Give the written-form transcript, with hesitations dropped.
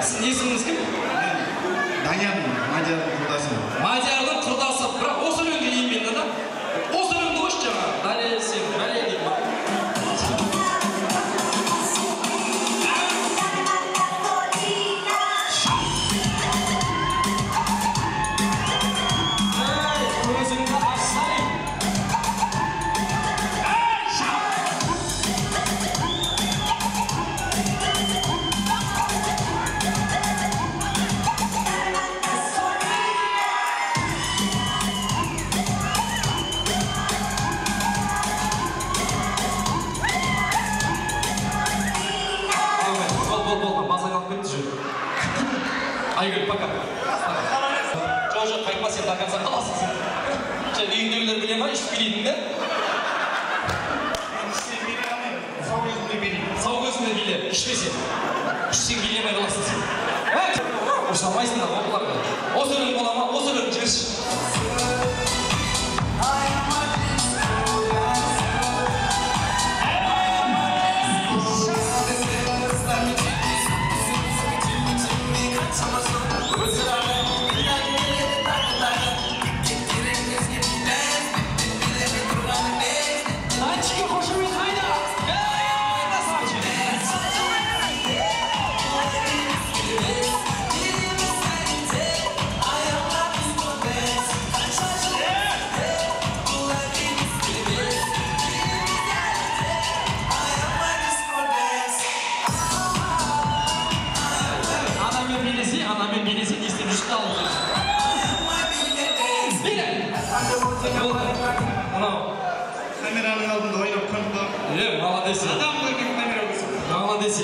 Сіздің есіміңіз кім? Даниярмын, Мадиярдың құрдасы. Мадиярдың құрдасы. Бірақ осы өлеңге именно да? Осы өлеңді қойшы жаңа. Бәле сен, бәле деймін ба? Көзіңді ашсай. Айгүл, пока. Жоқ, жоқ, қайтпа, сен до конца қаласың сен. Сен үйіңдегілер біле ма, ішіп билейтін бе? Сау көзімде билеймін. Сау көзіңде биле, ішпе сен. Ішсең билемей қаласың сен. Ұрсамайсың да, бұларға. Осы өлең бола ма? Осы өлең жіберші. Камераның алдында ойнап көрдім. Молодец. Адам көрген камера. Молодец.